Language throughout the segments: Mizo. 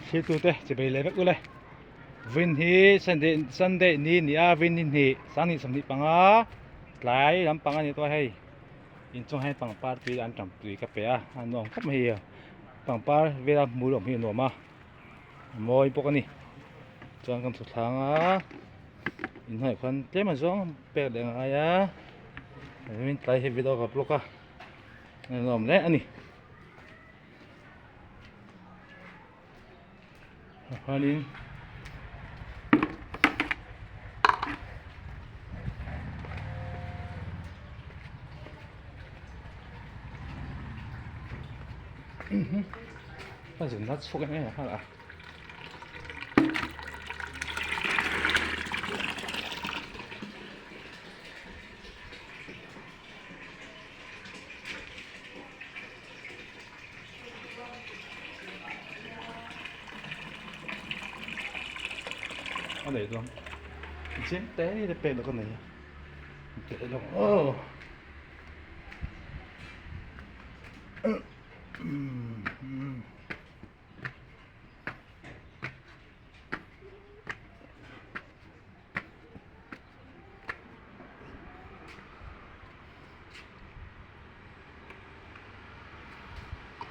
Thiltute chibei leh vek ule. Vin hi Sunday Sunday ni ni a vin ni hnih sanghnih 25 tlai lampang a ni tawh a hei inchung hian pangpar tui an tam tui ka pe a a nuam khawp mai hei pangpar vela hmul awm hi a nuam a a mawi bawk a ni chuan kan thutthleng a inhnuaiah khuan tlem azawng pek leh ngai a tlai hi video ka vlog a a nuam hle a ni. Chuanin a zun a chhuak em em a. A nei dawn chiang te te pek lawk a nei a pek lawk aw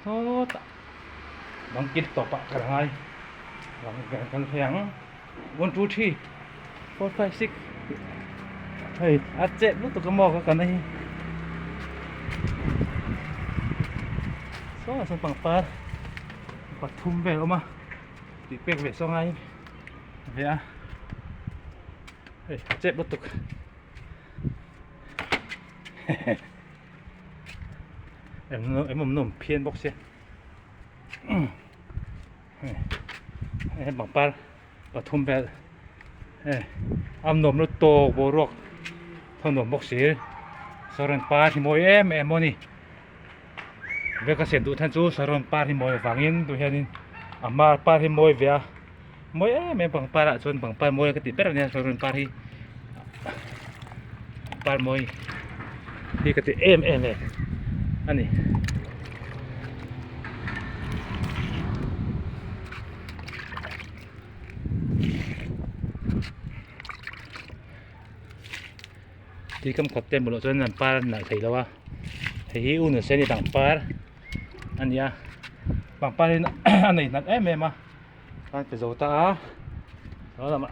Sawtah bang kil tawpah ka la ngai bang kan sawi ang one two three four five six hei a chet lutuk a maw ka kan a hi saw sawn pangpar pathum vel a awm a tih pek ve saw ngai ve a hei a chet lutuk em awm nawm phian bawk sia hei pangpar pathum vel hei a nuam lutuk tawk boruak thaw nuam bawk si saron par hi mawi em em maw ni veka siam duh chhan chu saron par hi mawi avangin tu hianin a hma par hi mawi ve a mawi em em pangpar ah chuan pangpar mawi ka tih ber ania saron par hi par mawi hi ka ti em em e ani. Tui kam khawp te hmuh loh chuan an par a nalh thei lo a hei hi u nuse ni pangpar a ni a pangpar hi a nei nalh em em a kan pe zo ta a saw lamah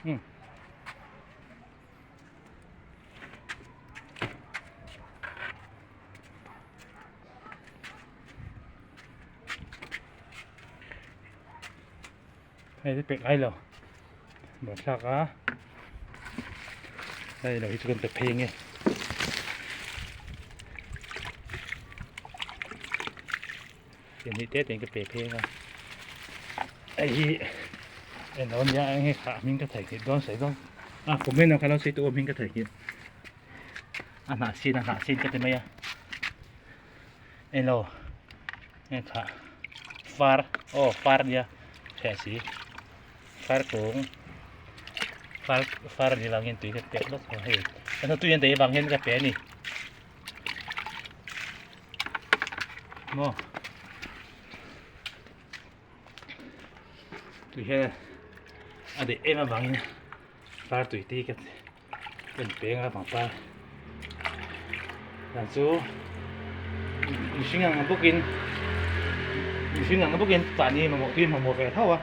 umm. Hei te pek ai lo buai thlak a hei lo hi chu kan pe phei nge tiang hi te te ka pe phei a hei hi en lo nia eng he kha hming ka thei dawn sawi dawn a comment ah kha lo sawi tawh hming ka thei a hnah sin a hnah sin ka ti mai a Elo nge kha far aw far nia heh si far kung far far ni vangin tui ka pek lawk a hei kan tui an daih avang hian ka pe a ni maw tui hian a daih em avangin far tui te hi ka Kan peng a pangpar dan chu mihring ang bawkin mihring ang bawkin mahni mamawh tui mamawh ve tho a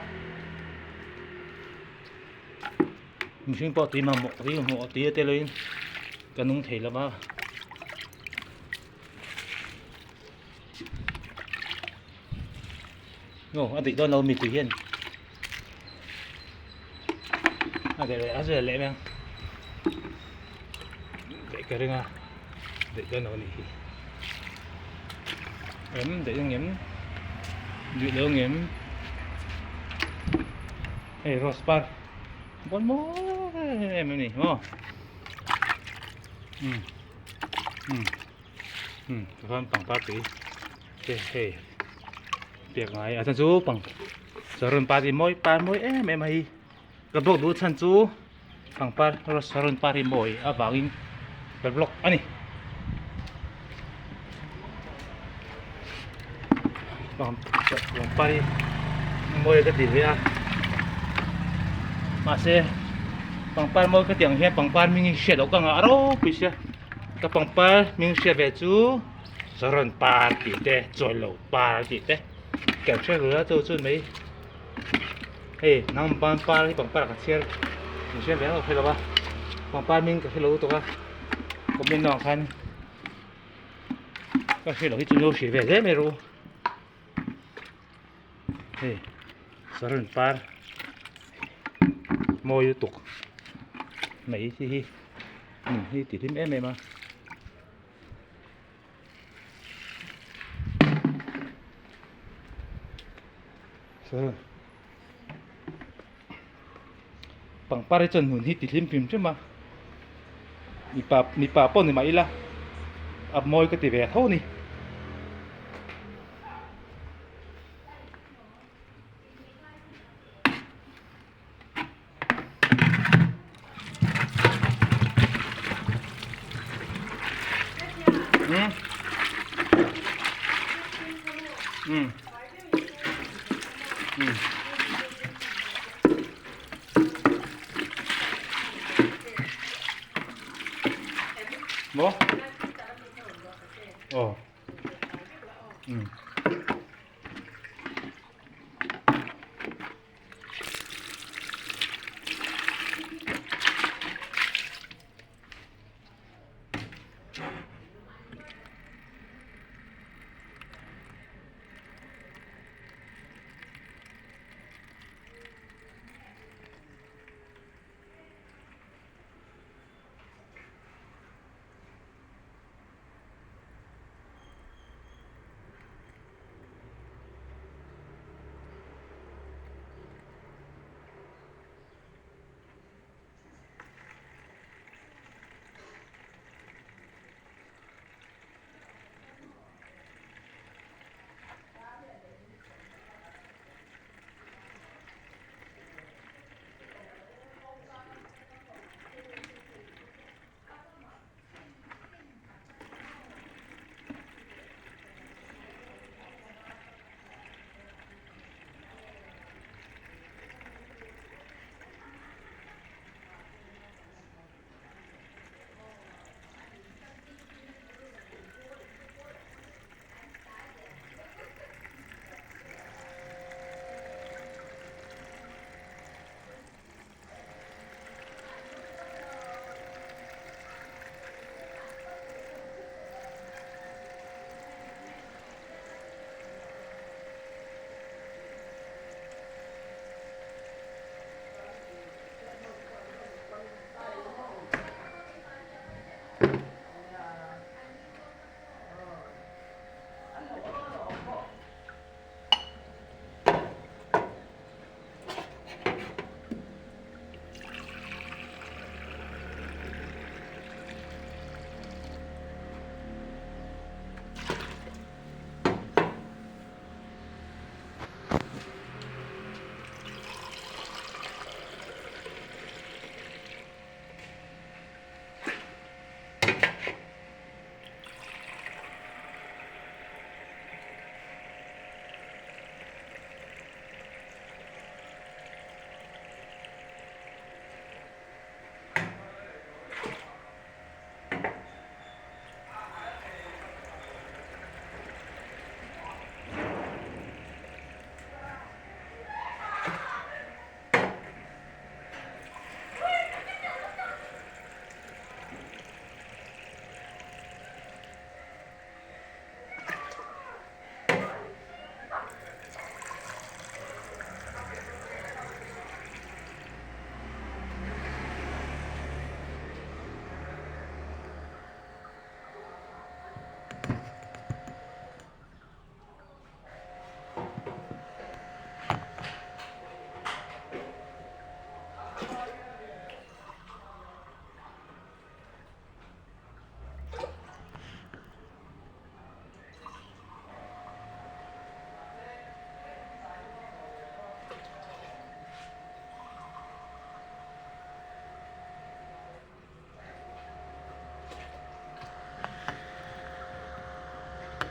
mihring pawh tui mamawh tui mamawh tui te loin ka nung thei lova. Aw a dik dawn lo mi tui hian a daih leh a zui leh mai ang daih ka ring a daih dawn lo a nih hi em daih ang em duh lo ang em hei rose par bawn mawi em em a ni maw umm umm. umm tichuan pangpar tui te hei pek ngai a chuan chu pang saron par hi mawi par mawi em em a hi ka block duh chhan chu pangpar saron par hi mawi avangin ka block a ni. Pangpar hi mawi ka ti ve a mahse pangpar mawi ka tih ang hian pangpar hming hi hriat loh ka ngah ropui sia ka pangpar hming hriat ve chu saron par tih te chawilo par tih te kan hre ru a chu chu mai hei hnam par hi pangpar ah ka chhiar in hria ve ang ka hre lo va pangpar hming ka hre lo lutuk a comment ah khan. Ka hre lo hi chu no hrilh ve hle mai ru hei saron par mawi lutuk mai hi hi hmun hi ti hlim em em a. Pangpar hi chuan hmun hi ti hlim hrim hrim a mipa mipa pawh ni mah ila a mawi ka ti ve tho a ni. Hmm. Hmm. Hmm. Maw? Aw. Hmm.